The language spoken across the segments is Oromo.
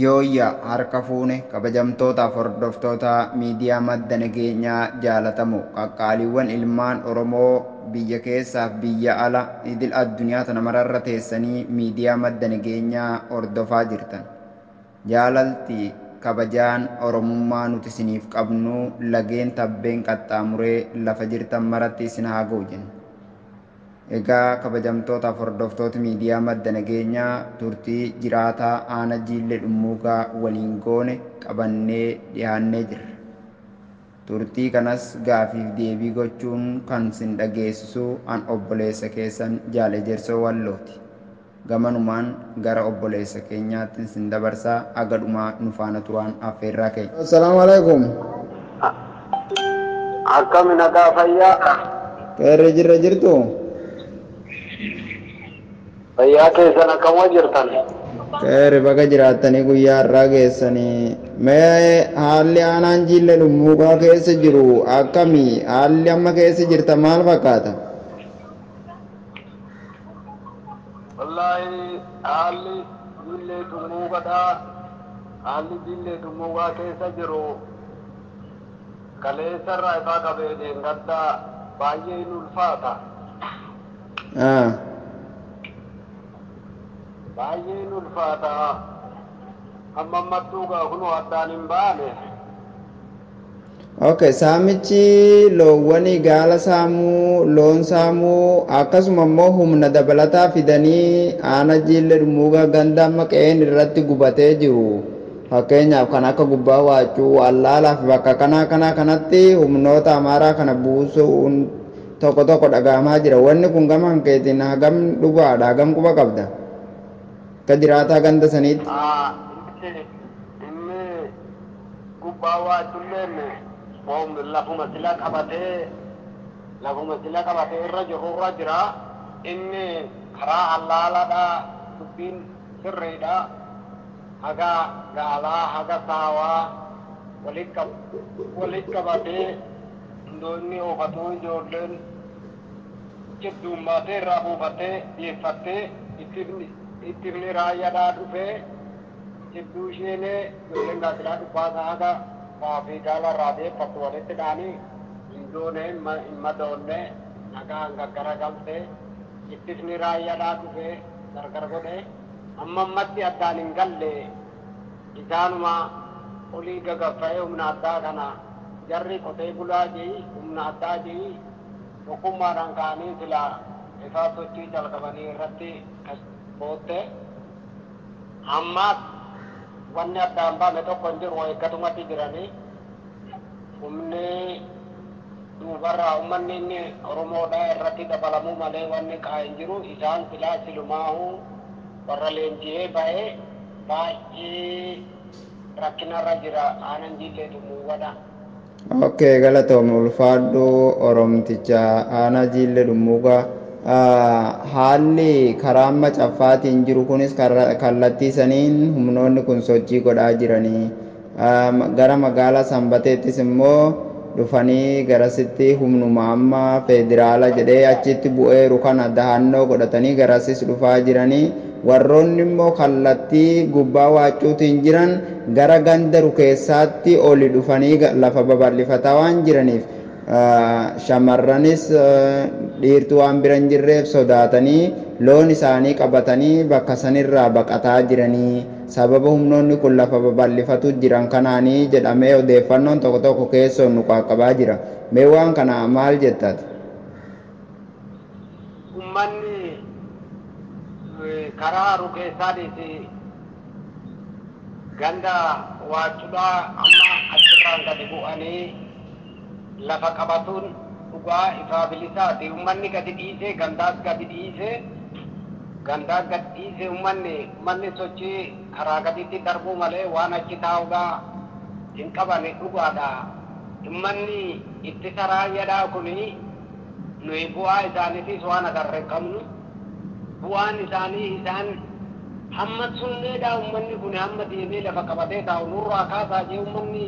Yooyyaa harka fuune kabajamtootaaf hordoftoota miidiyaa madda nageenyaa jaalatamoo qaqqaaliiwwan ilmaan Oromoo biyya keessaaf biyya ala idil addunyaa tana mararra teessanii miidiyaa madda nageenyaa hordofaa jirtan. Jaalalti kabajaan Oromummaa nuti isiniif qabnu lageen tabbeen qaxxaamuree lafa jirtan maratti isin haa ga'u jenna. Egaa kabajamtootaaf hordoftoota miidiyaa madda nageenyaa turtii jiraataa Aanaa Jiillee Dhummuugaa waliin goone qabannee dhiyaannee jirra. Turtii kanas gaafiif deebii gochuun kan sin dhageessisu an obboleessa keessan Jaal Ejersoo Wallooti. Gamanumaan gara obboleessa keenyaatti sin dabarsaa aga dhumaa nu faana turaan affeerraa keenya. Assalaamu alaikum. Akkami nagaa fayyaa? Qeerri jirra jirtu? Fayyaa keessan akkam jirtan? Qeerri baga jiraattanii guyyaa har'aa geessanii. Mee haalli aanaan Jiillee Dhummuugaa keessa jiru akkami? Haalli amma keessa jirta maal fakkaata? Wallaahi haalli Jiillee Dhummuugaadhaa haalli Jiillee Dhummuugaa keessa jiru kaleessarraa ifaa qabee deemgaddaa baay'ee hin ulfaata. Baay'ee hin ulfaata. Amma ammattuu gaa kunoo addaan hin baane. Okay, saamichi loowwanii gaala saamuu, loon saamuu, akkasuma immoo humna dabalataa fidanii Aanaa Jiillee Dhummuugaa ganda amma qe'een irratti gubatee jiru. Fakkeenyaaf kan akka gubbaa waacuu, allaalaa fi bakka kanaa kanaa kanatti humnoota amaaraa kana buusuun tokko tokko dhaga'amaa jira. Wanni kun gama kan keetiin hagam dhugaadha, hagam quba qabda? Akka jiraataa ganda saniitti. Inni gubbaa waachulleen lafuma sila qabatee irra jirurra jira. Inni karaa allaalaadha, dubbiin sirriidha. Haga gaalaa haga saawaa walitti qabatee inni oofatuu ijoolleen jidduummaatee irraa buufatee dhiyeeffattee ittifni raayyaadhaa dhufee jidduu isheenee ijoolleen gaasilaa dhuffaasa haga saafii gaala irraa dhiyeeffattu walitti dha'anii hin doone hin madoonne nagaan gaggara galtee ittifni raayyaadhaa dhufee gargar godhee amma ammatti addaan hin galle isaanuma olii gagaffa'ee humna addaa kana jarri qotee bulaa jee humna addaa jee tokkummaadhaan ka'anii silaa ifaa sochii jalqabanii irratti booddee ammaas wanni addaan baane tokko hin jiru eeggatumatti jiranii humni duubarraa uummanni inni Oromoodhaa irratti dabalamuu malee wanni qaa hin jiru isaan silaa silumaahuu warra leenji'ee ba'ee baay'ee rakkinarra jira Aanaan Jiillee Dhummuugaadha. Okay, galatoome ulfaadhu Oromticha Aanaa Jiillee Dhummuugaa. Haalli karaa amma caffaatiin jiru kunis kallattii saniin humnoonni kun sochii godhaa jiranii. Gara magaalaa Sanbateettis immoo dhufanii garasitti humnuma amma federaala jedhee achitti bu'eeru kana dahannoo godhatanii garasis dhufaa jiranii. Warroonni immoo kallattii gubbaa waacuutiin jiran gara ganda rukeessaatti oli dhufanii lafa babal'ifataa waan jiraniif shamarranis dhiirtuu waan bira hin jirreef sodaatanii loon isaanii qabatanii bakka sanirraa baqataa jiranii sababa humnoonni kun lafa babal'ifatu jiran kanaanii jedhamee odeeffannoon tokko tokko keessoon nu qaqqabaa jira. Mee waan kana maal jettaati? Uummanni karaa rukeessaadhiis ganda waacuudhaa amma achirraan gadi bu'anii lafa qabatuun dhugaa ifaa bilisaati. Uummanni gadi dhiisee gandaas gadi dhiisee gandaas gadi dhiisee uummanni sochii karaa gaditti darbuu malee waan achi taa'uudhaa hin qabane dhugaadha. Uummanni ittisa raayyaadhaa kuni nuyi bu'aa isaaniitis waan agarre hin qabnu. Bu'aan isaanii isaan hamma sunneedhaa uummanni kun hamma deemee lafa qabatee taa'u nurraa kaasaa jee uummanni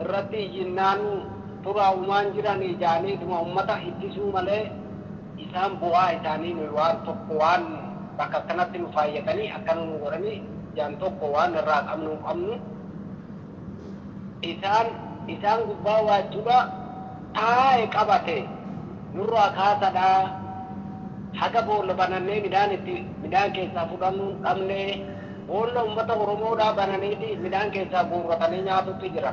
irratti iyyinnaanu turaa uumaan jiran ijaaniituma uummata ittisuu malee isaan bu'aa isaanii nuyi waan tokko waan bakka kanatti nu faayyatanii akkana nu godhanii Ijaan tokko waan irraa qabnu hin qabnu. Isaan gubbaa waajuba taa'e qabate nurraa kaasadhaa. Haga boolla banannee midhaan itti midhaan keessaa fudhannu hin dhabne, boolla uummata Oromoodhaa bananiiti midhaan keessaa guurratanii nyaatutti jira.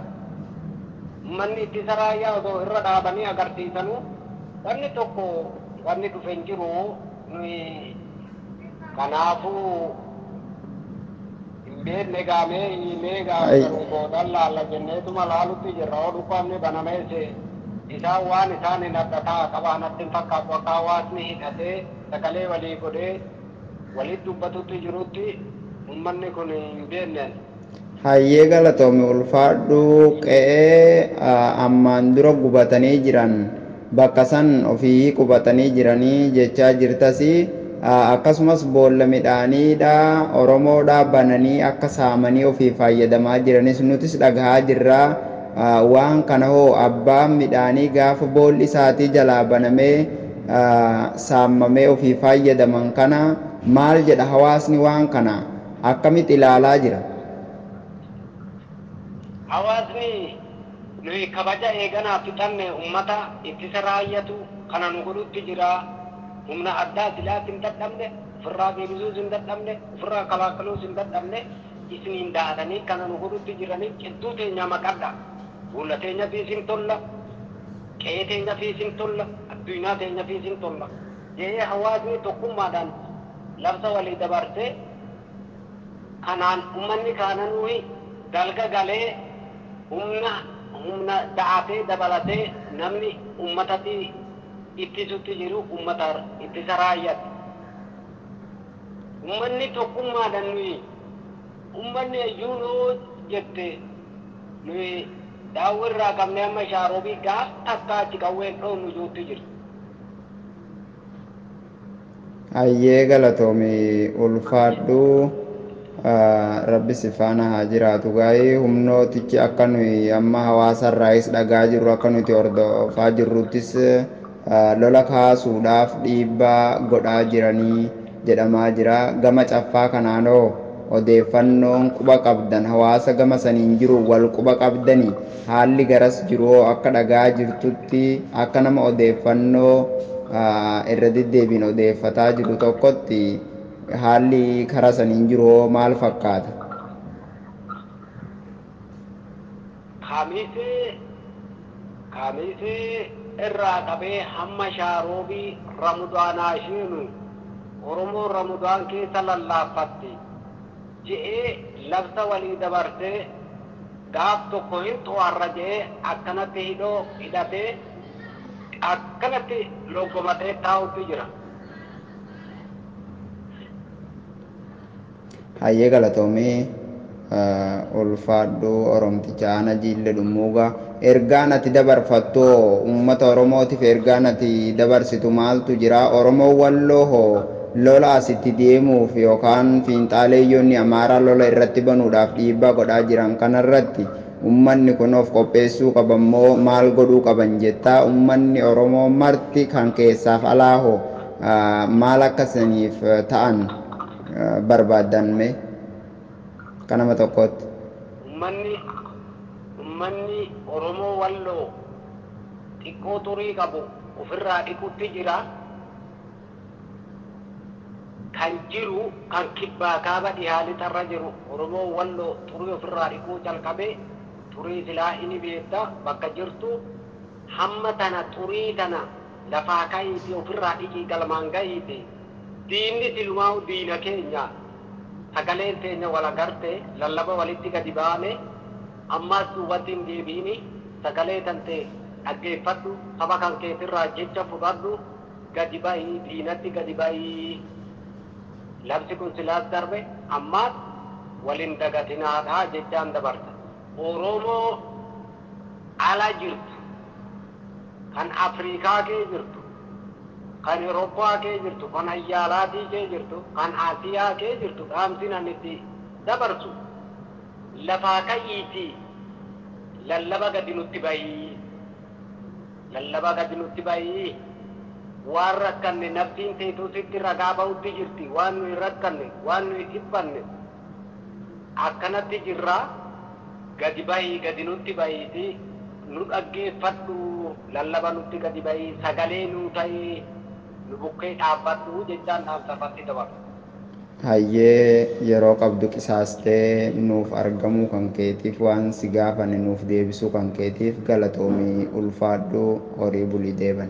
Uummanni ittisa raayyaa osoo irra dhaabanii agarsiisanuu wanni tokko wanni dhufe hin jiru. Nuyi kanaafuu hin beekne gaamee hiimee gaafgaruu boodan laalla jenneetuma laalutti jirra. Yoo dhukaafni banamees isaan waan isaan hin addataa qabaa natti hin fakkaatu. Akka hawaasni hidhatee sagalee walii godhee walitti dubbatutti jirutti uummanni kun hin beekne. Hayyee, galatoomi, ulfaadhu. Qe'ee ammaan dura gubatanii jiran bakka san ofii qubatanii jiranii jechaa jirtasi, akkasumas boolla midhaaniidha Oromoodha bananii akka saamanii ofii fayyadamaa jiranis nutis dhagahaa jirra. Waan kana hoo abbaan midhaanii gaafa boolli isaatii jalaa banamee saammamee ofii fayyadaman kana maal jedha? Hawaasni waan kana akkamitti ilaalaa jira? Hawaasni nuyi kabaja eeganaa fixanne ummata ittisa raayyatu kana nu godhutti jira. Humna addaa silaas hin dadhabne, ofirraa deebisuus hin dadhabne, ofirraa kalaakaluus hin dadhabne, isiniin daatanii kana nu godhutti jiranii cidduu teenya maqadha. Fuula teenya fiis hin tolla, qe'ee teenya fiis hin tolla, addunyaa teenya fiis hin tolla. Jedhee hawaasni tokkummaadhaan labsa walii dabarsee kanaan ummanni kaananuyi dalga galee humna da'atee dabalatee namni ummatatti ittisutti jiru ummata ittisa raayyaati. Ummanni tokkummaadhaan nuyi ummanni iyyuu jette nuyi daawwirraa qabnee amma Shaaroobii gaaf takka achi qawween dhoonu iyyuutti jiru. Hayyee, galatoomi, ulfaadhu. Rabbi si faana haa jiraatu. Gaa'ee humnootichi akka nuyi amma hawaasarraayis dhagaa jirru, akka nuti hordofaa jirruttis, lola kaasuudhaaf dhiibbaa godhaa jiranii jedhamaa jira. Gama Caffaa kanaanoo odeeffannoon quba qabdan, hawaasa gama saniin jiru wal quba qabdani, haalli garas jiru hoo akka dhagaa jirtutti, akka nama odeeffannoo irra deddeebiin odeeffataa jiru tokkotti, haalli karaa saniin jiru hoo maal fakkaata? Kamisee irraa qabee hamma Shaaroobii Ramudaanaa isheenu Oromoon Ramudaan keessa lallaaffatti je'ee labsa walii dabarsee gaaf tokko hin xo'arra je'ee akkanatti hidhoo hidhatee akkanatti loggomatee taa'utti jira. Hayyee, galatoomii, ulfaadhu. Oromticha Aana Jiille Dhummuugaa, ergaan ati dabarfattu uummata Oromootiif, ergaan ati dabarsitu maaltu jira? Oromoo Walloo hoo lola asitti deemuuf yookaan fiinxaaleeyyoonni Amaaraa lola irratti banuudhaaf dhiibbaa godhaa jiran kanarratti ummanni kun of qopheessuu qaban moo maal godhuu qaban jettaa? Ummanni Oromoo marti kan keessaaf alaa hoo maal akkasaniif ta'an barbaaddan mee kanama tokkotti? Ummanni Oromoo Walloo xiqqoo xurii qabu ofirraa dhiqutti jira. Kan jiru kan kibbaa kaaba dhihaa lixarra jiru Oromoo Walloo xurii ofirraa dhiquu calqabe. Xurii silaa inni beekta bakka jirtu hamma tana xurii tana lafaa ka'iiti ofirraa dhiqii galmaan ga'iiti. Diinni silumaa diina keenya, sagaleen teenya wal agarte, lallaba walitti gadi baane, ammaas duubatti hin deebiini, sagalee tante dhaggeeffadhu, saba kan keetirraa jecha fudhadhu, gadi ba'ii diinatti gadi ba'ii. Labsi kun silaas darbe, ammaas walin dagatinaadhaa jechaan dabarsa. Oromoo ala jirtu, kan Afrikaa kee jirtu, kan Eurooppaa kee jirtu, kan ayyaalaatii kee jirtu, kan Asiyaa kee jirtu, dhaamsin ani itti dabarsu lafaa ka'iitii lallaba gadi nutti bahii, lallaba gadi nutti bahii. Waan rakkanne nafsiin teetuu sitti ragaa ba'utti jirti, waan nuyi rakkanne, waan nuyi dhiphanne. Akkanatti jirra, gadi bahii, gadi nutti bahiiti nu dhaggeeffadhu, lallaba nutti gadi bahii, sagalee nuu ta'ii, nu bukkee dhaabbadhu jechaan dhaamsafatti dabarsa. Hayyee, yeroo qabdu qisaastee nuuf argamuu kan keetiif, waan si gaafanne nuuf deebisuu kan keetiif galatoomii, ulfaadhu, horii bulii, deeban.